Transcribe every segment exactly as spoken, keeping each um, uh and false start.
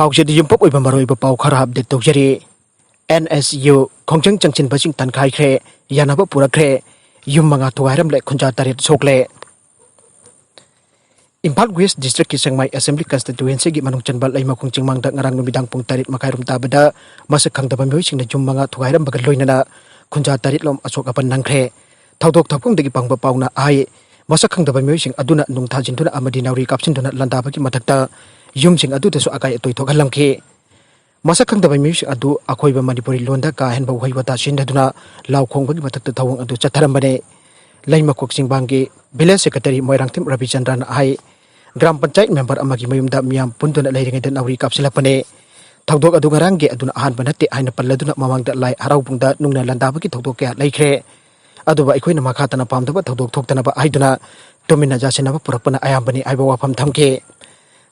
ꯄꯥꯎꯆꯦꯗ ꯌꯨꯝꯄꯞ ꯑꯣꯏꯕ ꯃꯔꯨꯑꯣꯏꯕ ꯄꯥꯎ ꯈꯔ ꯑꯞꯗꯦꯠ ꯇꯧꯖꯔꯤ꯫ ꯑꯦꯟ ꯑꯦꯁ ꯌꯨ ꯈꯣꯡꯖꯪ ꯆꯪꯁꯤꯟꯕꯁꯤꯡ ꯇꯥꯟꯈꯥꯏꯈ꯭ꯔꯦ, ꯌꯥꯅꯕ ꯄꯨꯔꯛꯈ꯭ꯔꯦ, ꯌꯨꯝ ꯃꯉꯥ ꯊꯨꯒꯥꯏꯔꯝꯂꯦ, ꯈꯨꯟꯖꯥ ꯇꯔꯦꯠ ꯁꯣꯛꯂꯦ꯫ ꯏꯝꯐꯥꯜ ꯋꯦꯁ ꯗꯤꯁꯇ꯭ꯔꯤꯛꯀꯤ ꯁꯦꯡꯃꯥꯏ ꯑꯦꯁꯦꯝꯕ꯭ꯂꯤ ꯀꯟꯁꯇꯤꯇ꯭ꯋꯦꯟꯁꯤꯒꯤ ꯃꯅꯨꯡ ꯆꯟꯕ ꯂꯩꯃꯈꯣꯡ ꯆꯤꯡꯃꯥꯡꯗ ꯉꯔꯥꯡ ꯅꯨꯃꯤꯗꯥꯡ ꯄꯨꯡ ꯇꯔꯦꯠ ꯃꯈꯥꯏꯔꯣꯝ ꯇꯥꯕꯗ ꯃꯁꯛ ꯈꯪꯗꯕ ꯃꯤꯑꯣꯏꯁꯤꯡꯅ ꯌꯨꯝ ꯃꯉꯥ ꯊꯨꯒꯥꯏꯔꯝꯕꯒ ꯂꯣꯏꯅꯅ ꯈꯨꯟꯖꯥ ꯇꯔꯦꯠ ꯂꯣꯝ ꯑꯁꯣꯛ ꯑꯄꯟ ꯅꯪꯈ꯭ꯔꯦ꯫ ꯊꯧꯗꯣꯛ ꯊꯣꯛꯐꯝꯗꯒꯤ ꯐꯪꯕ ꯄꯥꯎꯅ ꯍꯥꯏ, ꯃꯁꯛ ꯈꯪꯗꯕ ꯃꯤꯑꯣꯏꯁꯤꯡ ꯑꯗꯨꯅ ꯅꯨꯡ ꯊꯥꯖꯤꯟꯗꯨꯅ ꯑꯃꯗꯤ ꯅꯥꯎꯔꯤ ꯀꯥꯞꯁꯤꯟꯗꯨꯅ ꯂꯥꯟꯗꯥꯕꯒꯤ ꯃꯊꯛꯇ ꯌꯨꯝꯁꯤꯡ ꯑꯗꯨꯗꯁꯨ ꯑꯀꯥꯏ ꯑꯇꯣꯏ ꯊꯣꯛꯍꯜꯂꯝꯈꯤ꯫ ꯃꯁꯛ ꯈꯪꯗꯕ ꯃꯤꯑꯣꯏꯁꯤꯡ ꯑꯗꯨ ꯑꯈꯣꯏꯕ ꯃꯅꯤꯄꯨꯔꯤ ꯂꯣꯟꯗ ꯀꯥ ꯍꯦꯟꯕ ꯋꯥꯍꯩ ꯋꯥꯇꯥ ꯁꯤꯖꯤꯟꯅꯗꯨꯅ ꯂꯥꯎ ꯈꯣꯡꯕꯒꯤ ꯃꯊꯛꯇ ꯊꯧꯑꯣꯡ ꯑꯗꯨ ꯆꯠꯊꯔꯝꯕꯅꯤ꯫ ꯂꯩꯃꯈꯣꯛ ꯆꯤꯡꯕꯥꯡꯒꯤ ꯚꯤꯂꯦꯖ ꯁꯦꯀ꯭ꯔꯦꯇꯔꯤ ꯃꯣꯏꯔꯥꯡꯊꯦꯝ ꯔꯕꯤꯆꯟꯗ꯭ꯔꯅ ꯍꯥꯏ, ꯒ꯭ꯔꯥꯝ ꯄꯟꯆꯥꯌꯠ ꯃꯦꯝꯕꯔ ꯑꯃꯒꯤ ꯃꯌꯨꯝꯗ ꯃꯤꯌꯥꯝ ꯄꯨꯟꯗꯨꯅ ꯂꯩꯔꯤꯉꯩꯗ ꯅꯥꯎꯔꯤ ꯀꯥꯞꯁꯤꯜꯂꯛꯄꯅꯤ꯫ ꯊꯧꯗꯣꯛ ꯑꯗꯨ ꯉꯔꯥꯡꯒꯤ ꯑꯗꯨꯅ ꯑꯍꯥꯟꯕ ꯅꯠꯇꯦ ꯍꯥꯏꯅ ꯄꯜꯂꯗꯨꯅ ꯃꯃꯥꯡꯗ ꯂꯥꯏ ꯍꯔꯥꯎꯕꯨꯡꯗ ꯅꯨꯡꯅ ꯂꯥꯟꯗꯥꯕꯒꯤ ꯊꯧꯗꯣꯛ ꯀꯌꯥ ꯂꯩꯈ꯭ꯔꯦ꯫ ꯑꯗꯨꯕꯨ ꯑꯩꯈꯣꯏꯅ ꯃꯈꯥ ꯇꯥꯅ ꯄꯥꯝꯗꯕ ꯊꯧꯗꯣꯛ ꯊꯣꯛꯇꯅꯕ ꯍꯥꯏꯗꯨꯅ ꯇꯨꯃꯤꯟꯅ ꯌꯥꯁꯤꯟꯅꯕ ꯄꯨꯔꯛꯄꯅ ꯑꯌꯥꯝꯕꯅꯤ ꯍꯥꯏꯕ ꯋꯥꯐꯝ ꯊꯝꯈꯤ꯫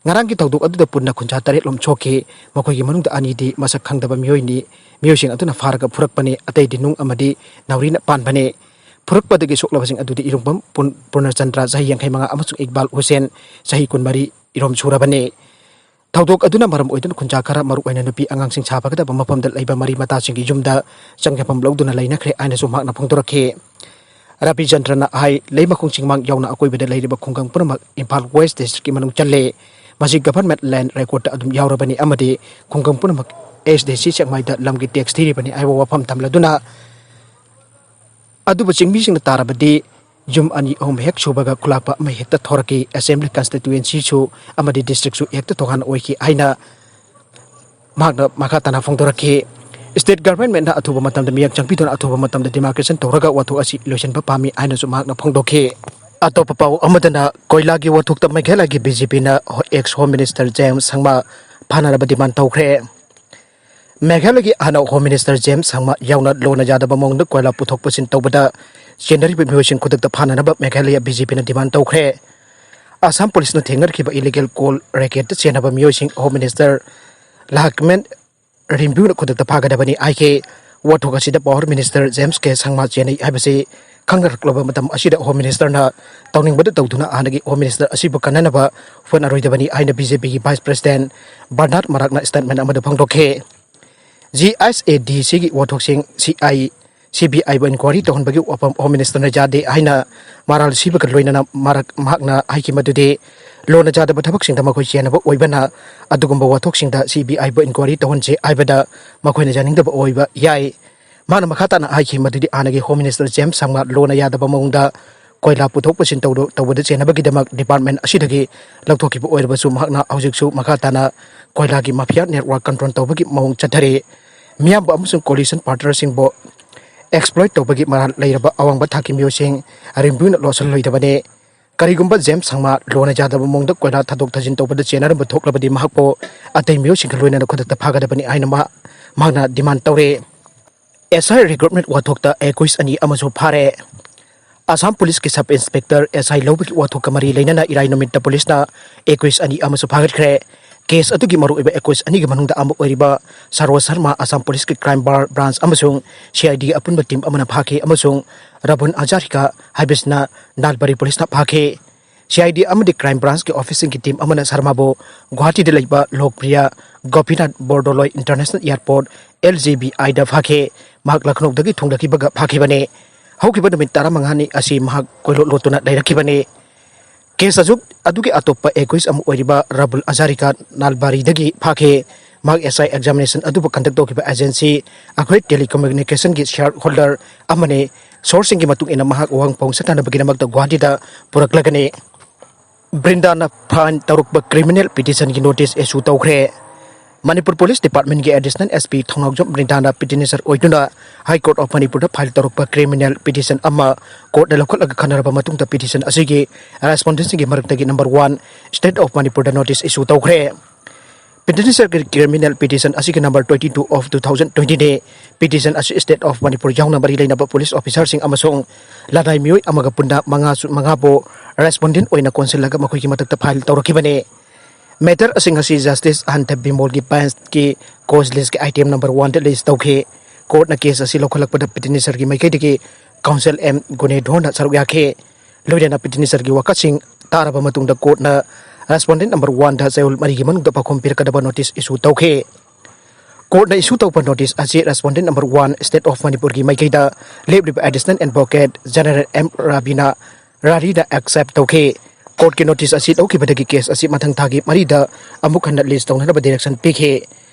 ꯉꯔꯥꯡꯒꯤ ꯊꯧꯗꯣꯛ ꯑꯗꯨꯗ ꯄꯨꯟꯅ ꯈꯨꯟꯖꯥ ꯇꯔꯦꯠ ꯂꯣꯝ ꯁꯣꯛꯈꯤ꯫ ꯃꯈꯣꯏꯒꯤ ꯃꯅꯨꯡꯗ ꯑꯅꯤꯗꯤ ꯃꯁꯛ ꯈꯪꯗꯕ ꯃꯤꯑꯣꯏꯅꯤ꯫ ꯃꯤꯑꯣꯏꯁꯤꯡ ꯑꯗꯨꯅ ꯐꯥꯔꯒ ꯐꯨꯔꯛꯄꯅꯤ, ꯑꯇꯩꯗꯤ ꯅꯨꯡ ꯑꯃꯗꯤ ꯅꯥꯎꯔꯤꯅ ꯄꯥꯟꯕꯅꯤ꯫ ꯐꯨꯔꯛꯄꯗꯒꯤ ꯁꯣꯛꯂꯕꯁꯤꯡ ꯑꯗꯨꯗꯤ ꯏꯔꯨꯡꯕꯝ ꯄꯨꯟ-, ꯄꯨꯔꯅꯆꯟꯗ꯭ꯔ, ꯆꯍꯤ ꯌꯥꯡꯈꯩ ꯃꯉꯥ, ꯑꯃꯁꯨꯡ ꯏꯛꯕꯥꯜ ꯍꯨꯁꯦꯟ, ꯆꯍꯤ ꯀꯨꯟꯃꯔꯤ ꯏꯔꯣꯝ ꯁꯨꯔꯕꯅꯤ꯫ ꯊꯧꯗꯣꯛ ꯑꯗꯨꯅ ꯃꯔꯝ ꯑꯣꯏꯗꯨꯅ ꯈꯨꯟꯖꯥ ꯈꯔ, ꯃꯔꯨꯑꯣꯏꯅ ꯅꯨꯄꯤ ꯑꯉꯥꯡꯁꯤꯡ ꯁꯥꯐꯒꯗꯕ ꯃꯐꯝꯗ ꯂꯩꯕ ꯃꯔꯤ ꯃꯇꯥꯁꯤꯡꯒꯤ ꯌꯨꯝꯗ ꯆꯪꯖꯐꯝ ꯂꯧꯗꯨꯅ ꯂꯩꯅꯈ꯭ꯔꯦ ꯍꯥꯏꯅꯁꯨ ꯃꯍꯥꯛꯅ ꯐꯣꯡꯗꯣꯔꯛꯈꯤ꯫ ꯔꯕꯤꯆꯟꯗ꯭ꯔꯅ ꯍꯥꯏ, ꯂꯩꯃꯈꯣꯡ ꯆꯤꯡꯃꯥꯡ ꯌꯥꯎꯅ ꯑꯀꯣꯏꯕꯗ ꯂꯩꯔꯤꯕ ꯈꯨꯡꯒꯪ ꯄꯨꯝꯅꯃꯛ ꯏꯝꯐꯥꯜ ꯋꯦꯁ ꯗꯤꯁꯇ꯭ꯔꯤꯛꯀꯤ ꯃꯅꯨꯡ ꯆꯜꯂꯦ꯫ ꯃꯁꯤ ꯒꯚꯔꯟꯃꯦꯟꯠ ꯂꯦꯟꯗ ꯔꯦꯀꯣꯔꯗꯇ ꯑꯗꯨꯝ ꯌꯥꯎꯔꯕꯅꯤ ꯑꯃꯗꯤ ꯈꯨꯡꯒꯪ ꯄꯨꯝꯅꯃꯛ ꯑꯦꯁ ꯗꯤ ꯁꯤ ꯁꯦꯛꯃꯥꯏꯗ ꯂꯝꯒꯤ ꯇꯦꯛꯁ ꯊꯤꯔꯤꯕꯅꯤ ꯍꯥꯏꯕ ꯋꯥꯐꯝ ꯊꯝꯂꯗꯨꯅ, ꯑꯗꯨꯕꯨ ꯆꯤꯡꯃꯤꯁꯤꯡꯅ ꯇꯥꯔꯕꯗꯤ ꯌꯨꯝ ꯑꯅꯤ ꯑꯍꯨꯝ ꯍꯦꯛ ꯁꯨꯕꯒ ꯈꯨꯂꯥꯛꯄ ꯑꯃ ꯍꯦꯛꯇ ꯊꯣꯔꯛꯈꯤ꯫ ꯑꯦꯁꯦꯝꯕ꯭ꯂꯤ ꯀꯟꯁꯇꯤꯇ꯭ꯌꯨꯑꯦꯟꯁꯤꯁꯨ ꯑꯃꯗꯤ ꯗꯤꯁꯇ꯭ꯔꯤꯛꯁꯨ ꯍꯦꯛꯇ ꯇꯣꯉꯥꯟꯅ ꯑꯣꯏꯈꯤ ꯍꯥꯏꯅ ꯃꯍꯥꯛꯅ ꯃꯈꯥ ꯇꯥꯅ ꯐꯣꯡꯗꯣꯔꯛꯈꯤ꯫ ꯁ꯭ꯇꯦꯠ ꯒꯚꯔꯟꯃꯦꯟꯠꯅ ꯑꯊꯨꯕ ꯃꯇꯝꯗ ꯃꯤꯠꯌꯦꯡ ꯆꯪꯕꯤꯗꯨꯅ ꯑꯊꯨꯕ ꯃꯇꯝꯗ ꯗꯤꯃꯥꯔꯀꯦꯁꯟ ꯇꯧꯔꯒ ꯋꯥꯊꯣꯛ ꯑꯁꯤ ꯂꯣꯏꯁꯤꯟꯕ ꯄꯥꯝꯃꯤ ꯍꯥꯏꯅꯁꯨ ꯃꯍꯥꯛꯅ ꯐꯣꯡꯗꯣꯛꯈꯤ꯫ ꯑꯇꯣꯞꯄ ꯄꯥꯎ ꯑꯃꯗꯅ ꯀꯣꯏꯂꯥꯒꯤ ꯋꯥꯊꯣꯛꯇ ꯃꯦꯘꯥꯂꯌꯒꯤ ꯕꯤ ꯖꯦ ꯄꯤꯅ ex home minister James Sangma ꯐꯥꯅꯅꯕ ꯗꯤꯃꯥꯟ ꯇꯧꯈ꯭ꯔꯦ꯫ ꯃꯦꯘꯥꯂꯌꯒꯤ ꯍꯥꯟꯅ ꯍꯣꯝ ꯃꯤꯅꯤꯁꯇꯔ ꯖꯦꯝꯁ ꯁꯪꯃꯥ ꯌꯥꯎꯅ ꯂꯣꯟꯅ ꯌꯥꯗꯕ ꯃꯑꯣꯡꯗ ꯀꯣꯏꯂꯥ ꯄꯨꯊꯣꯛ ꯄꯨꯁꯤꯟ ꯇꯧꯕꯗ ꯆꯦꯟꯅꯔꯤꯕ ꯃꯤꯑꯣꯏꯁꯤꯡ ꯈꯨꯗꯛꯇ ꯐꯥꯅꯅꯕ ꯃꯦꯘꯥꯂꯌ ꯕꯤ ꯖꯦ ꯄꯤꯅ ꯗꯤꯃꯥꯟ ꯇꯧꯈ꯭ꯔꯦ꯫ ꯑꯁꯥꯝ ꯄꯨꯂꯤꯁꯅ ꯊꯦꯡꯅꯔꯛꯈꯤꯕ ꯏꯂꯤꯒꯦꯜ ꯀꯣꯜ ꯔꯦꯀꯦꯠꯇ ꯆꯦꯟꯅꯕ ꯃꯤꯑꯣꯏꯁꯤꯡ ꯍꯣꯝ ꯃꯤꯅꯤꯁꯇꯔ ꯂꯥꯍꯀꯃꯦꯟ ꯔꯤꯝꯕ꯭ꯌꯨꯅ ꯈꯨꯗꯛꯇ ꯐꯥꯒꯗꯕꯅꯤ ꯍꯥꯏꯈꯤ꯫ ꯋꯥꯊꯣꯛ ꯑꯁꯤꯗ ꯄꯥꯋꯔ ꯃꯤꯅꯤꯁꯇꯔ ꯖꯦꯝꯁ ꯀꯦ ꯁꯪꯃꯥ ꯆꯦꯟꯅꯩ ꯍꯥꯏꯕꯁꯤ ꯈꯪꯅꯔꯛꯂꯕ ꯃꯇꯝ ꯑꯁꯤꯗ Home Minister ꯅ ꯇꯧꯅꯤꯡꯕꯗ ꯇꯧꯗꯨꯅ ꯍꯥꯟꯅꯒꯤ Home Minister ꯑꯁꯤꯕꯨ ꯀꯟꯅꯅꯕ ꯍꯣꯠꯅꯔꯣꯏꯗꯕꯅꯤ ꯍꯥꯏꯅ B J P ꯒꯤ Vice President ꯕꯔꯅꯥꯔꯗ ꯃꯔꯥꯛꯅ statement ꯑꯃꯗ ꯐꯣꯡꯗꯣꯛꯈꯤ꯫ G S A D C ꯒꯤ ꯋꯥꯊꯣꯛꯁꯤꯡ C I, C B I ꯕꯨ inquiry ꯇꯧꯍꯟꯕꯒꯤ ꯋꯥꯐꯝ Home Minister ꯅ ꯌꯥꯗꯦ ꯍꯥꯏꯅ ꯃꯔꯥꯜ ꯁꯤꯕꯒ ꯂꯣꯏꯅꯅ ꯃꯔꯛ-, ꯃꯍꯥꯛꯅ ꯍꯥꯏꯈꯤ ꯃꯗꯨꯗꯤ ꯂꯣꯅ ꯌꯥꯗꯕ ꯊꯕꯛꯁꯤꯡꯗ ꯃꯈꯣꯏ ꯆꯦꯟꯅꯕ ꯑꯣꯏꯕꯅ ꯑꯗꯨꯒꯨꯝꯕ ꯋꯥꯊꯣꯛꯁꯤꯡꯗ C B I ꯕꯨ inquiry ꯇꯧꯍꯟꯁꯤ ꯍꯥꯏꯕꯗ ꯃꯈꯣꯏꯅ ꯌꯥꯅꯤꯡꯗꯕ ꯑꯣꯏꯕ ꯌꯥꯏ꯫ ꯃꯥꯅ ꯃꯈꯥ ꯇꯥꯅ ꯍꯥꯏꯈꯤ ꯃꯗꯨꯗꯤ ꯍꯥꯟꯅꯒꯤ Home Minister ꯖꯦꯝꯁ ꯁꯪꯃꯥ ꯂꯣꯅ ꯌꯥꯗꯕ ꯃꯑꯣꯡꯗ ꯀꯣꯏꯂꯥ ꯄꯨꯊꯣꯛ ꯄꯨꯁꯤꯟ ꯇꯧꯗ-, ꯇꯧꯕꯗ ꯆꯦꯟꯅꯕꯒꯤꯗꯃꯛ department ꯑꯁꯤꯗꯒꯤ ꯂꯧꯊꯣꯛꯈꯤꯕ ꯑꯣꯏꯔꯕꯁꯨ ꯃꯍꯥꯛꯅ ꯍꯧꯖꯤꯛꯁꯨ ꯃꯈꯥ ꯇꯥꯅ ꯀꯣꯏꯂꯥꯒꯤ mafia network control ꯇꯧꯕꯒꯤ ꯃꯑꯣꯡ ꯆꯠꯊꯔꯤ꯫ ꯃꯤꯌꯥꯝꯕꯨ ꯑꯃꯁꯨꯡ coalition partner ꯁꯤꯡꯕꯨ exploit ꯇꯧꯕꯒꯤ ꯃꯔꯥꯜ ꯂꯩꯔꯕ ꯑꯋꯥꯡꯕ ꯊꯥꯛꯀꯤ ꯃꯤꯑꯣꯏꯁꯤꯡ ꯔꯤꯝꯕꯨꯅ ꯂꯣꯠꯁꯤꯜꯂꯣꯏꯗꯕꯅꯤ꯫ ꯀꯔꯤꯒꯨꯝꯕ ꯖꯦꯝꯁ ꯁꯪꯃꯥ ꯂꯣꯅ ꯌꯥꯗꯕ ꯃꯑꯣꯡꯗ ꯀꯣꯏꯂꯥ ꯊꯥꯗꯣꯛ ꯊꯥꯖꯤꯟ ꯇꯧꯕꯗ ꯆꯦꯟꯅꯔꯝꯕ ꯊꯣꯛꯂꯕꯗꯤ ꯃꯍꯥꯛꯄꯨ ꯑꯇꯩ ꯃꯤꯑꯣꯏꯁꯤꯡꯒ ꯂꯣꯏꯅꯅ ꯈꯨꯗꯛꯇ ꯐꯥꯒꯗꯕꯅꯤ ꯍꯥꯏꯅ ꯃꯍꯥꯛ, ꯃꯍꯥꯛꯅ demand ꯇꯧꯔꯦ꯫ S I recruitment ꯋꯥꯊꯣꯛꯇ accused ꯑꯅꯤ ꯑꯃꯁꯨ ꯐꯥꯔꯦ꯫ ꯑꯁꯥꯝ ꯄꯨꯂꯤꯁꯀꯤ sub inspector S I ꯂꯧꯕꯒꯤ ꯋꯥꯊꯣꯛꯀ ꯃꯔꯤ ꯂꯩꯅꯅ ꯏꯔꯥꯏ ꯅꯨꯃꯤꯠꯇ ꯄꯨꯂꯤꯁꯅ accused ꯑꯅꯤ ꯑꯃꯁꯨ ꯐꯥꯒꯠꯈ꯭ꯔꯦ꯫ Case ꯑꯗꯨꯒꯤ ꯃꯔꯨꯑꯣꯏꯕ accused ꯑꯅꯤꯒꯤ ꯃꯅꯨꯡꯗ ꯑꯃ ꯑꯣꯏꯔꯤꯕ ꯁꯔꯣꯖ ꯁꯔꯃꯥ ꯑꯁꯥꯝ ꯄꯨꯂꯤꯁꯀꯤ crime bar-, branch ꯑꯃꯁꯨꯡ C I D ꯑꯄꯨꯟꯕ team ꯑꯃꯅ ꯐꯥꯈꯤ ꯑꯃꯁꯨꯡ ꯔꯕꯨꯟ ꯍꯖꯥꯔꯤꯀꯥ ꯍꯥꯏꯕꯁꯤꯅ ꯅꯥꯜꯕꯥꯔꯤ ꯄꯨꯂꯤꯁꯅ ꯐꯥꯈꯤ꯫ C I D ꯑꯃꯗꯤ crime branch ꯀꯤ office ꯁꯤꯡꯒꯤ team ꯑꯃꯅ ꯁꯔꯃꯥꯕꯨ ꯒꯨꯋꯥꯍꯥꯇꯤꯗ ꯂꯩꯕ ꯂꯣꯛꯄ꯭ꯔꯤꯌꯥ Gopinath ꯕꯣꯔꯗꯣꯂꯣꯏ International Airport, L G B I ꯗ ꯐꯥꯈꯤ꯫ ꯃꯍꯥꯛ ꯂꯈꯅꯧꯗꯒꯤ ꯊꯨꯡꯂꯈꯤꯕꯒ ꯐꯥꯈꯤꯕꯅꯤ꯫ ꯍꯧꯈꯤꯕ ꯅꯨꯃꯤꯠ ꯇꯔꯥꯃꯉꯥꯅꯤ ꯑꯁꯤ ꯃꯍꯥꯛ ꯀꯣꯏꯂꯣꯠ ꯂꯣꯠꯇꯨꯅ ꯂꯩꯔꯛꯈꯤꯕꯅꯤ꯫ Case ꯑꯗꯨ, ꯑꯗꯨꯒꯤ ꯑꯇꯣꯞꯄ accused ꯑꯃ ꯑꯣꯏꯔꯤꯕ ꯔꯕꯨꯜ ꯑꯖꯥꯔꯤꯀꯥ ꯅꯥꯜꯕꯥꯔꯤꯗꯒꯤ ꯐꯥꯈꯤ꯫ ꯃꯍꯥꯛ S I examination ꯑꯗꯨꯕꯨ conduct ꯇꯧꯈꯤꯕ agency ꯑꯩꯈꯣꯏ telecommunication ꯒꯤ shareholder ꯑꯃꯅꯤ꯫ Source ꯁꯤꯡꯒꯤ ꯃꯇꯨꯡ ꯏꯟꯅ ꯃꯍꯥꯛ ꯋꯥꯍꯪ ꯄꯥꯎ ꯁꯠꯊꯅꯕꯒꯤꯗꯃꯛꯇ ꯒꯨꯋꯥꯍꯥꯇꯤꯗ ꯄꯨꯔꯛꯂꯒꯅꯤ꯫ ꯕ꯭ꯔꯤꯟꯗꯥꯅ file ꯇꯧꯔꯛꯄ criminal petition ꯒꯤ notice issue ꯇꯧꯈ꯭ꯔꯦ꯫ ꯃꯅꯤꯄꯨꯔ Police Department ꯀꯤ Additional S P ꯊꯧꯅꯥꯎꯖꯝ ꯕ꯭ꯔꯤꯟꯗꯥꯅ petitioner ꯑꯣꯏꯗꯨꯅ High Court of ꯃꯅꯤꯄꯨꯔꯗ file ꯇꯧꯔꯛꯄ criminal petition ꯑꯃ court ꯅ ꯂꯧꯈꯠꯂꯒ ꯈꯟꯅꯔꯕ ꯃꯇꯨꯡꯗ petition ꯑꯁꯤꯒꯤ respondent ꯁꯤꯡꯒꯤ ꯃꯔꯛꯇꯒꯤ number one State of ꯃꯅꯤꯄꯨꯔꯗ notice issue ꯇꯧꯈ꯭ꯔꯦ꯫ Petitioner ꯒꯤ criminal petition ꯑꯁꯤꯒꯤ number twenty two of two thousand twenty ꯅꯤ꯫ Petition ꯑꯁꯤ State of ꯃꯅꯤꯄꯨꯔ ꯌꯥꯎꯅ ꯃꯔꯤ ꯂꯩꯅꯕ police officer ꯁꯤꯡ ꯑꯃꯁꯨꯡ ꯂꯅꯥꯏ ꯃꯤꯑꯣꯏ ꯑꯃꯒ ꯄꯨꯟꯅ ꯃꯉꯥꯁꯨ, ꯃꯉꯥꯕꯨ respondent ꯑꯣꯏꯅ ꯀꯣꯟꯁꯤꯜꯂꯒ ꯃꯈꯣꯏꯒꯤ ꯃꯊꯛꯇ file ꯇꯧꯔꯛꯈꯤꯕꯅꯤ꯫ Matter ꯑꯁꯤ ꯉꯁꯤ Justice ꯑꯍꯟꯊ ꯕꯤꯃꯣꯜꯒꯤ bench ꯀꯤ cause list ꯀꯤ item number one ꯗ list ꯇꯧꯈꯤ꯫ Court ꯅ case ꯑꯁꯤ ꯂꯧꯈꯠꯂꯛꯄꯗ petitioner ꯒꯤ ꯃꯥꯏꯀꯩꯗꯒꯤ Counsel M Gunedhorna ꯁꯔꯨꯛ ꯌꯥꯈꯤ꯫ ꯂꯣꯏꯅꯅ petitionerꯒꯤ ꯋꯥꯀꯠꯁꯤꯡ ꯇꯥꯔꯕ ꯃꯇꯨꯡꯗ courtꯅ respondent number oneꯗ ꯆꯌꯣꯜ ꯃꯔꯤꯒꯤ ꯃꯅꯨꯡꯗ ꯄꯥꯎꯈꯨꯝ ꯄꯤꯔꯛꯀꯗꯕ notice issue ꯇꯧꯈꯤ꯫ Courtꯅ issue ꯇꯧꯕ notice ꯑꯁꯤ respondent number one State of Manipurꯒꯤ ꯃꯥꯏꯀꯩꯗ ꯂꯦꯞꯂꯤꯕ Additional Advocate General M ꯔꯕꯤꯅ ꯔꯥꯔꯤꯅ accept ꯇꯧꯈꯤ꯫ Courtꯀꯤ notice ꯑꯁꯤ ꯂꯧꯈꯤꯕꯗꯒꯤ case ꯑꯁꯤ ꯃꯊꯪ ꯊꯥꯒꯤ ꯃꯔꯤꯗ ꯑꯃꯨꯛ ꯍꯟꯅ list ꯇꯧꯅꯅꯕ direction ꯄꯤꯈꯤ꯫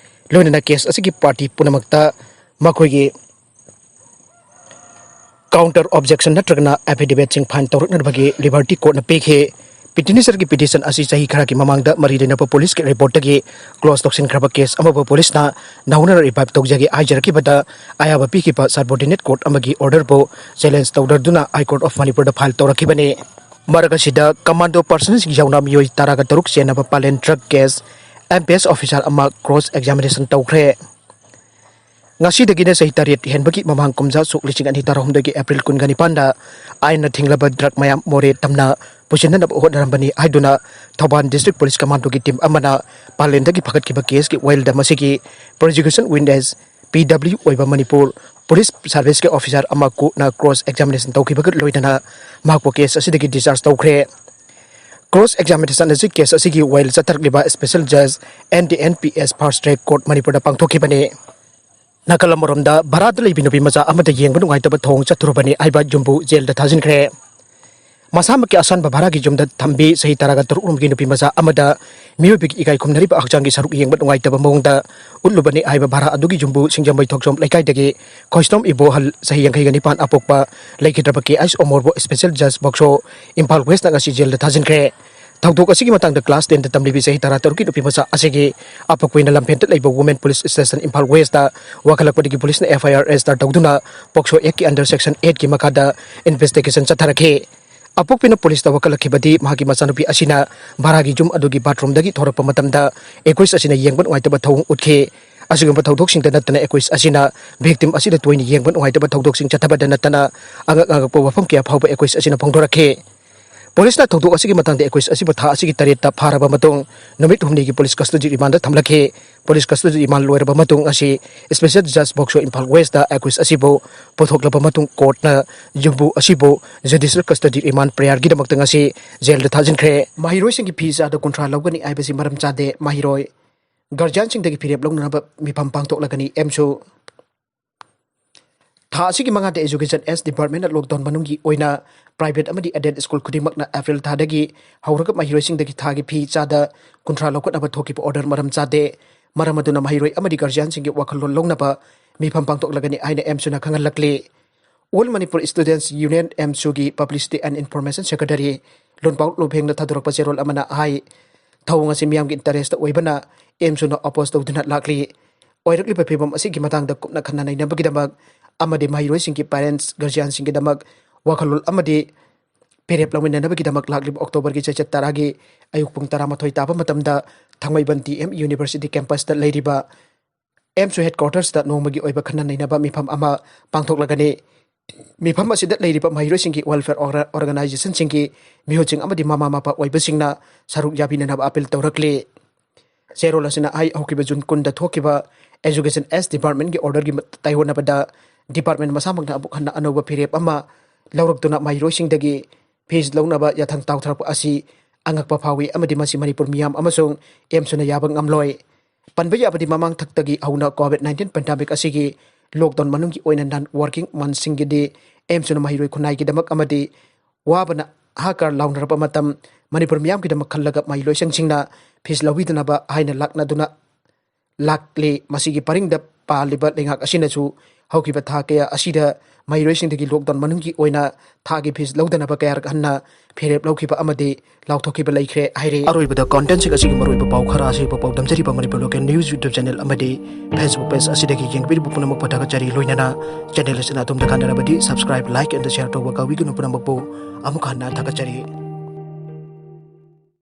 ꯂꯣꯏꯅꯅ case ꯑꯁꯤꯒꯤ party ꯄꯨꯝꯅꯃꯛꯇ ꯃꯈꯣꯏꯒꯤ counter objection ꯅꯠꯇ꯭ꯔꯒꯅ affidavitꯁꯤꯡ file ꯇꯧꯔꯛꯅꯕꯒꯤ liberty courtꯅ ꯄꯤꯈꯤ꯫ Petitionerꯒꯤ petition ꯑꯁꯤ ꯆꯍꯤ ꯈꯔꯒꯤ ꯃꯃꯥꯡꯗ ꯃꯔꯤ ꯂꯩꯅꯕ policeꯀꯤ reportꯇꯒꯤ close ꯇꯧꯁꯤꯟꯈ꯭ꯔꯕ case ꯑꯃꯕꯨ policeꯅ ꯅꯧꯅ revive ꯇꯧꯖꯒꯦ ꯍꯥꯏꯖꯔꯛꯈꯤꯕꯗ ꯑꯌꯥꯕ ꯄꯤꯈꯤꯕ subordinate court ꯑꯃꯒꯤ orderꯕꯨ challenge ꯇꯧꯗꯨꯅ High Court of Manipurꯗ file ꯇꯧꯔꯛꯈꯤꯕꯅꯤ꯫ ꯃꯔꯛ ꯑꯁꯤꯗ commando personnelꯁꯤꯡ ꯌꯥꯎꯅ ꯃꯤꯑꯣꯏ ꯇꯔꯥꯒ ꯇꯔꯨꯛ ꯆꯦꯟꯅꯕ Palen drug case M P S officer ꯑꯃ cross examination ꯇꯧꯈ꯭ꯔꯦ꯫ ꯉꯁꯤꯗꯒꯤꯅ ꯆꯍꯤ ꯇꯔꯦꯠ ꯍꯦꯟꯕꯒꯤ ꯃꯃꯥꯡ ꯀꯨꯝꯖꯥ ꯁꯣꯛ ꯂꯤꯁꯤꯡ ꯑꯅꯤ ꯇꯔꯥꯍꯨꯝꯗꯣꯏꯒꯤ April ꯀꯨꯟꯒ ꯅꯤꯄꯥꯟꯗ ꯑꯥꯏꯟꯅ ꯊꯤꯡꯂꯕ drug ꯃꯌꯥꯝ ꯃꯣꯔꯦ ꯇꯝꯅ ꯄꯨꯁꯤꯟꯅꯅꯕ ꯍꯣꯠꯅꯔꯝꯕꯅꯤ ꯍꯥꯏꯗꯨꯅ ꯊꯧꯕꯥꯜ District Police Commandoꯒꯤ team ꯑꯃꯅ ꯄꯥꯂꯦꯟꯗꯒꯤ ꯐꯒꯠꯈꯤꯕ caseꯀꯤ wireꯗ ꯃꯁꯤꯒꯤ prosecution witness P W ꯑꯣꯏꯕ ꯃꯅꯤꯄꯨꯔ Police Serviceꯀꯤ officer ꯑꯃ courtꯅ cross examination ꯇꯧꯈꯤꯕꯒ ꯂꯣꯏꯅꯅ ꯃꯍꯥꯛꯄꯨ case ꯑꯁꯤꯗꯒꯤ discharge ꯇꯧꯈ꯭ꯔꯦ꯫ Cross examination ꯑꯁꯤ case ꯑꯁꯤꯒꯤ wire ꯆꯠꯊꯔꯛꯂꯤꯕ Special Judge N D N P S Fast Track Court ꯃꯅꯤꯄꯨꯔꯗ ꯄꯥꯡꯊꯣꯛꯈꯤꯕꯅꯤ꯫ ꯅꯥꯀꯜ ꯑꯃꯔꯣꯝꯗ ꯚꯔꯥꯗ ꯂꯩꯕꯤ ꯅꯨꯄꯤ ꯃꯆꯥ ꯑꯃꯗ ꯌꯦꯡꯕ ꯅꯨꯡꯉꯥꯏꯇꯕ ꯊꯧꯑꯣꯡ ꯆꯠꯊꯔꯨꯕꯅꯤ ꯍꯥꯏꯕ ꯌꯨꯝꯕꯨ ꯖꯦꯜꯗ ꯊꯥꯖꯤꯟꯈ꯭ꯔꯦ꯫ ꯃꯁꯥꯃꯛꯀꯤ ꯑꯁꯥꯟꯕ ꯚꯔꯥꯒꯤ ꯌꯨꯝꯗ ꯊꯝꯕꯤ ꯆꯍꯤ ꯇꯔꯥꯒ ꯇꯔꯨꯛ ꯂꯣꯝꯒꯤ ꯅꯨꯄꯤ ꯃꯆꯥ ꯑꯃꯗ ꯃꯤꯑꯣꯏꯕꯒꯤ ꯏꯀꯥꯏ ꯈꯨꯝꯅꯔꯤꯕ ꯍꯛꯆꯥꯡꯒꯤ ꯁꯔꯨꯛ ꯌꯦꯡꯕ ꯅꯨꯡꯉꯥꯏꯇꯕ ꯃꯑꯣꯡꯗ ꯎꯠꯂꯨꯕꯅꯤ ꯍꯥꯏꯕ ꯚꯔꯥ ꯑꯗꯨꯒꯤ ꯌꯨꯝꯕꯨ ꯁꯤꯡꯖꯃꯩ ꯊꯣꯛꯆꯣꯝ ꯂꯩꯀꯥꯏꯗꯒꯤ ꯈꯣꯏꯁꯇꯣꯝ ꯏꯕꯣꯍꯜ ꯆꯍꯤ ꯌꯥꯡꯈꯩꯒ ꯅꯤꯄꯥꯟ ꯑꯄꯣꯛꯄ ꯂꯩꯈꯤꯗ꯭ꯔꯕ K H ꯑꯃꯣꯔꯕꯨ Special Judge ꯄꯣꯛꯁꯣ Imphal Westꯅ ꯉꯁꯤ ꯖꯦꯜꯗ ꯊꯥꯖꯤꯟꯈ꯭ꯔꯦ꯫ ꯊꯧꯗꯣꯛ ꯑꯁꯤꯒꯤ ꯃꯇꯥꯡꯗ class tenꯗ ꯇꯝꯂꯤꯕꯤ ꯆꯍꯤ ꯇꯔꯥꯇꯔꯨꯛꯀꯤ ꯅꯨꯄꯤ ꯃꯆꯥ ꯑꯁꯤꯒꯤ ꯑꯄꯣꯛꯄ ꯑꯣꯏꯅ ꯂꯝꯐꯦꯟꯗ ꯂꯩꯕ Women Police Station Imphal Westꯇ ꯋꯥꯈꯠꯂꯛꯄꯗꯒꯤ policeꯅ F I R register ꯇꯧꯗꯨꯅ ꯄꯣꯛꯁꯣ Actꯀꯤ under section eightꯀꯤ ꯃꯈꯥꯗ investigation ꯆꯠꯊꯔꯛꯈꯤ꯫ ꯑꯄꯣꯛꯄꯤꯅ policeꯇ ꯋꯥꯀꯠꯂꯛꯈꯤꯕꯗꯤ ꯃꯍꯥꯛꯀꯤ ꯃꯆꯥꯅꯨꯄꯤ ꯑꯁꯤꯅ ꯚꯔꯥꯒꯤ ꯌꯨꯝ ꯑꯗꯨꯒꯤ bathroomꯗꯒꯤ ꯊꯣꯔꯛꯄ ꯃꯇꯝꯗ accused ꯑꯁꯤꯅ ꯌꯦꯡꯕ ꯅꯨꯡꯉꯥꯏꯇꯕ ꯊꯧꯑꯣꯡ ꯎꯠꯈꯤ꯫ ꯑꯁꯤꯒꯨꯝꯕ ꯊꯧꯗꯣꯛꯁꯤꯡꯗ ꯅꯠꯇꯅ accused ꯑꯁꯤꯅ victim ꯑꯁꯤꯗ ꯇꯣꯏꯅ ꯌꯦꯡꯕ ꯅꯨꯡꯉꯥꯏꯇꯕ ꯊꯧꯗꯣꯛꯁꯤꯡ ꯆꯠꯊꯕꯗ ꯅꯠꯇꯅ ꯑꯉꯛ ꯑꯉꯛꯄ ꯋꯥꯐꯝ ꯀꯌꯥ ꯐꯥꯎꯕ accused ꯑꯁꯤꯅ ꯐꯣꯡꯗꯣꯔꯛꯈꯤ꯫ ꯄꯨꯂꯤꯁꯅ ꯊꯧꯗꯣꯛ ꯑꯁꯤꯒꯤ ꯃꯇꯥꯡꯗ ꯑꯦꯀ꯭ꯌꯨꯁ ꯑꯁꯤꯕꯨ ꯊꯥ ꯑꯁꯤꯒꯤ ꯇꯔꯦꯠꯇ ꯐꯥꯔꯕ ꯃꯇꯨꯡ ꯅꯨꯃꯤꯠ ꯍꯨꯝꯅꯤꯒꯤ ꯄꯨꯂꯤꯁ ꯀꯁꯇꯗꯤ ꯔꯤꯃꯥꯟꯗ ꯊꯝꯂꯛꯈꯤ꯫ ꯄꯨꯂꯤꯁ ꯀꯁꯇꯗꯤ ꯔꯤꯃꯥꯟ ꯂꯣꯏꯔꯕ ꯃꯇꯨꯡ ꯑꯁꯤ ꯁ꯭ꯄꯦꯁꯦꯜ ꯖꯖ ꯕꯣꯛꯁꯣ ꯏꯝꯐꯥꯜ ꯋꯦꯁꯇ ꯑꯦꯀ꯭ꯌꯨꯁ ꯑꯁꯤꯕꯨ ꯄꯨꯊꯣꯛꯂꯕ ꯃꯇꯨꯡ ꯀꯣꯔꯠꯅ ꯌꯨꯝꯕꯨ ꯑꯁꯤꯕꯨ ꯖꯨꯗꯤꯁꯤꯌꯦꯜ ꯀꯁꯇꯗꯤ ꯔꯤꯃꯥꯟ ꯄ꯭ꯔꯦꯌꯔꯒꯤꯗꯃꯛꯇ ꯉꯁꯤ ꯖꯦꯜꯗ ꯊꯥꯖꯤꯟꯈ꯭ꯔꯦ꯫ ꯃꯍꯩꯔꯣꯏꯁꯤꯡꯒꯤ ꯐꯤ ꯆꯥꯗ ꯀꯨꯟꯊ꯭ꯔꯥ ꯂꯧꯒꯅꯤ ꯍꯥꯏꯕꯁꯤ ꯃꯔꯝ ꯆꯥꯗꯦ꯫ ꯃꯍꯩꯔꯣꯏ ꯒꯥꯔꯖꯤꯌꯥꯟꯁꯤꯡꯗꯒꯤ ꯐꯤꯔꯦꯞ ꯂꯧꯅꯅꯕ ꯃꯤꯐꯝ ꯄꯥꯡꯊꯣꯛꯂꯒꯅꯤ꯫ ꯑꯦꯝꯁꯨ ꯊꯥ ꯑꯁꯤꯒꯤ ꯃꯉꯥꯗ ꯑꯦꯖꯨꯀꯦꯁꯟ ꯑꯦꯁ ꯗꯤꯄꯥꯔꯠꯃꯦꯟꯅ ꯂꯣꯛꯗꯥꯎꯟ ꯃꯅꯨꯡꯒꯤ ꯑꯣꯏꯅ ꯄ꯭ꯔꯥꯏꯚꯦꯠ ꯑꯃꯗꯤ ꯑꯦꯗꯦꯗ ꯁ꯭ꯀꯨꯜ ꯈꯨꯗꯤꯡꯃꯛꯅ ꯑꯦꯄ꯭ꯔꯤꯜ ꯊꯥꯗꯒꯤ ꯍꯧꯔꯒ ꯃꯍꯩꯔꯣꯏꯁꯤꯡꯗꯒꯤ ꯊꯥꯒꯤ ꯐꯤ ꯆꯥꯗ ꯀꯨꯟꯊ꯭ꯔꯥ ꯂꯧꯈꯠꯅꯕ ꯊꯣꯛꯈꯤꯕ ꯑꯣꯔꯗꯔ ꯃꯔꯝ ꯆꯥꯗꯦ꯫ ꯃꯔꯝ ꯑꯗꯨꯅ ꯃꯍꯩꯔꯣꯏ ꯑꯃꯗꯤ ꯒꯥꯔꯖꯤꯌꯥꯟꯁꯤꯡꯒꯤ ꯋꯥꯈꯜꯂꯣꯟ ꯂꯧꯅꯕ ꯃꯤꯐꯝ ꯄꯥꯡꯊꯣꯛꯂꯒꯅꯤ ꯍꯥꯏꯅ ꯑꯦꯝꯁꯨꯅ ꯈꯪꯍꯜꯂꯛꯂꯤ꯫ ꯑꯣꯜ ꯃꯅꯤꯄꯨꯔ ꯁ꯭ꯇꯨꯗꯦꯟꯠꯁ ꯌꯨꯅꯤꯌꯟ, ꯑꯦꯝꯁꯨꯒꯤ ꯄꯕ꯭ꯂꯤꯁꯤꯇꯤ ꯑꯦꯟ ꯏꯟꯐꯣꯔꯃꯦꯁꯟ ꯁꯦꯀ꯭ꯔꯦꯇꯔꯤ ꯂꯣꯟꯄꯥꯎ ꯂꯨꯐꯦꯡꯅ ꯊꯥꯗꯣꯔꯛꯄ ꯆꯦꯔꯣꯜ ꯑꯃꯅ ꯍꯥꯏ, ꯊꯧꯑꯣꯡ ꯑꯁꯤ ꯃꯤꯌꯥꯝꯒꯤ ꯏꯟꯇꯔꯦꯁꯇ ꯑꯣꯏꯕꯅ ꯑꯦꯝꯁꯨꯅ ꯑꯣꯄꯣꯖ ꯇꯧꯗꯨꯅ ꯂꯥꯛꯂꯤ꯫ ꯑꯣꯏꯔꯛꯂꯤꯕ ꯐꯤꯕꯝ ꯑꯁꯤꯒꯤ ꯃꯇꯥꯡꯗ ꯀꯨꯞꯅ ꯈꯟꯅ ꯅꯩꯅꯕꯒꯤꯗꯃꯛ ꯑꯃꯗꯤ ꯃꯍꯩꯔꯣꯏꯁꯤꯡꯒꯤ ꯄꯦꯔꯦꯟꯠꯁ, ꯒꯥꯔꯖꯤꯌꯥꯟꯁꯤꯡꯒꯤꯗꯃꯛ ꯋꯥꯈꯜꯂꯣꯟ ꯑꯃꯗꯤ ꯐꯤꯔꯦꯞ ꯂꯧꯃꯤꯟꯅꯅꯕꯒꯤꯗꯃꯛ ꯂꯥꯛꯂꯤꯕ ꯑꯣꯛꯇꯣꯕꯔꯒꯤ ꯆꯩꯆꯠ ꯇꯔꯥꯒꯤ ꯑꯌꯨꯛ ꯄꯨꯡ ꯇꯔꯥꯃꯥꯊꯣꯏ ꯇꯥꯕ ꯃꯇꯝꯗ ꯊꯥꯡꯃꯩꯕꯟ ꯗꯤ ꯑꯦꯝ ꯌꯨꯅꯤꯚꯔꯁꯤꯇꯤ ꯀꯦꯝꯄꯁꯇ ꯂꯩꯔꯤꯕ ꯑꯦꯝꯁꯨ ꯍꯦꯗꯀ꯭ꯋꯥꯇꯔꯁꯇ ꯅꯣꯡꯃꯒꯤ ꯑꯣꯏꯕ ꯈꯟꯅ ꯅꯩꯅꯕ ꯃꯤꯐꯝ ꯑꯃ ꯄꯥꯡꯊꯣꯛꯂꯒꯅꯤ꯫ ꯃꯤꯐꯝ ꯑꯁꯤꯗ ꯂꯩꯔꯤꯕ ꯃꯍꯩꯔꯣꯏꯁꯤꯡꯒꯤ ꯋꯦꯜꯐꯤꯌꯔ ꯑꯣꯔꯒ-, ꯑꯣꯔꯒꯅꯥꯏꯖꯦꯁꯟꯁꯤꯡꯒꯤ ꯃꯤꯍꯨꯠꯁꯤꯡ ꯑꯃꯗꯤ ꯃꯃꯥ ꯃꯄꯥ ꯑꯣꯏꯕꯁꯤꯡꯅ ꯁꯔꯨꯛ ꯌꯥꯕꯤꯅꯅꯕ ꯑꯄꯤꯜ ꯇꯧꯔꯛꯂꯤ꯫ ꯆꯦꯔꯣꯜ ꯑꯁꯤꯅ ꯍꯥꯏ, ꯍꯧꯈꯤꯕ ꯖꯨꯟ ꯀꯨꯟꯗ ꯊꯣꯛꯈꯤꯕ ꯑꯦꯖꯨꯀꯦꯁꯟ ꯑꯦꯁ ꯗꯤꯄꯥꯔꯠꯃꯦꯟꯒꯤ ꯑꯣꯔꯗꯔꯒꯤ ꯃ-, ꯇꯥꯏꯑꯣꯟꯅꯕꯗ ꯗꯤꯄꯥꯔꯠꯃꯦꯟ ꯃꯁꯥꯃꯛꯅ ꯑꯃꯨꯛ ꯍꯟꯅ ꯑꯅꯧꯕ ꯐꯤꯔꯦꯞ ꯑꯃ ꯂꯧꯔꯛꯇꯨꯅ ꯃꯍꯩꯔꯣꯏꯁꯤꯡꯗꯒꯤ ꯐꯤꯁ ꯂꯧꯅꯕ ꯌꯥꯊꯪ ꯇꯥꯎꯊꯔꯛꯄ ꯑꯁꯤ ꯑꯉꯛꯄ ꯐꯥꯎꯏ ꯑꯃꯗꯤ ꯃꯁꯤ ꯃꯅꯤꯄꯨꯔ ꯃꯤꯌꯥꯝ ꯑꯃꯁꯨꯡ ꯑꯦꯝꯁꯨꯅ ꯌꯥꯕ ꯉꯝꯂꯣꯏ꯫ ꯄꯟꯕ ꯌꯥꯕꯗꯤ ꯃꯃꯥꯡ ꯊꯛꯇꯒꯤ ꯍꯧꯅ ꯀꯣꯚꯤꯗ ꯅꯥꯏꯟꯇꯤꯟ ꯄꯦꯟꯗꯦꯃꯤꯛ ꯑꯁꯤꯒꯤ ꯂꯣꯛꯗꯥꯎꯟ ꯃꯅꯨꯡꯒꯤ ꯑꯣꯏꯅ ꯅꯟ ꯋꯥꯔꯀꯤꯡ ꯃꯟꯁꯤꯡꯒꯤꯗꯤ ꯑꯦꯝꯁꯨꯅ ꯃꯍꯩꯔꯣꯏ ꯈꯨꯟꯅꯥꯏꯒꯤꯗꯃꯛ ꯑꯃꯗꯤ ꯋꯥꯕꯅ ꯍꯥꯍꯥꯀꯥꯔ ꯂꯥꯎꯅꯔꯕ ꯃꯇꯝ ꯃꯅꯤꯄꯨꯔ ꯃꯤꯌꯥꯝꯒꯤꯗꯃꯛ ꯈꯜꯂꯒ ꯃꯍꯩ ꯂꯣꯏꯁꯪꯁꯤꯡꯅ ꯐꯤꯁ ꯂꯧꯕꯤꯗꯅꯕ ꯍꯥꯏꯅ ꯂꯥꯛꯅꯗꯨꯅ ꯂꯥꯛꯂꯤ꯫ ꯃꯁꯤꯒꯤ ꯄꯔꯤꯡꯗ ꯄꯥꯜꯂꯤꯕ ꯂꯩꯉꯥꯛ ꯑꯁꯤꯅꯁꯨ ꯍꯧꯈꯤꯕ ꯊꯥ ꯀꯌꯥ ꯑꯁꯤꯗ ꯃꯍꯩꯔꯣꯏꯁꯤꯡꯗꯒꯤ ꯂꯣꯛꯗꯥꯎꯟ ꯃꯅꯨꯡꯒꯤ ꯑꯣꯏꯅ ꯊꯥꯒꯤ ꯐꯤꯁ ꯂꯧꯗꯅꯕ ꯀꯌꯥꯔꯛ ꯍꯟꯅ ꯐꯤꯔꯦꯞ ꯂꯧꯈꯤꯕ ꯑꯃꯗꯤ ꯂꯥꯎꯊꯣꯛꯈꯤꯕ ꯂꯩꯈ꯭ꯔꯦ ꯍꯥꯏꯔꯤ꯫ ꯑꯔꯣꯏꯕꯗ ꯀꯣꯟꯇꯦꯟꯁꯤꯡ ꯑꯁꯤꯒꯤ ꯃꯔꯨꯑꯣꯏꯕ ꯄꯥꯎ ꯈꯔ ꯑꯁꯤ ꯄꯥꯎꯗꯝꯖꯔꯤꯕ Manipur local news YouTube channel ꯑꯃꯗꯤ ꯐꯦꯁꯕꯨꯛ ꯄꯦꯖ ꯑꯁꯤꯗꯒꯤ ꯌꯦꯡꯕꯤꯔꯤꯕ ꯄꯨꯝꯅꯃꯛꯄꯨ ꯊꯥꯒꯠꯆꯔꯤ꯫ ꯂꯣꯏꯅꯅ ꯆꯦꯅꯦꯜ ꯑꯁꯤꯅ ꯑꯗꯣꯝꯗ ꯀꯥꯟꯅꯔꯕꯗꯤ subscribe, like and share ꯇꯧꯕ ꯀꯥꯎꯕꯤꯒꯅꯨ꯫ ꯄꯨꯝꯅꯃꯛꯄꯨ ꯑꯃꯨꯛ ꯍꯟꯅ ꯊꯥꯒꯠꯆꯔꯤ꯫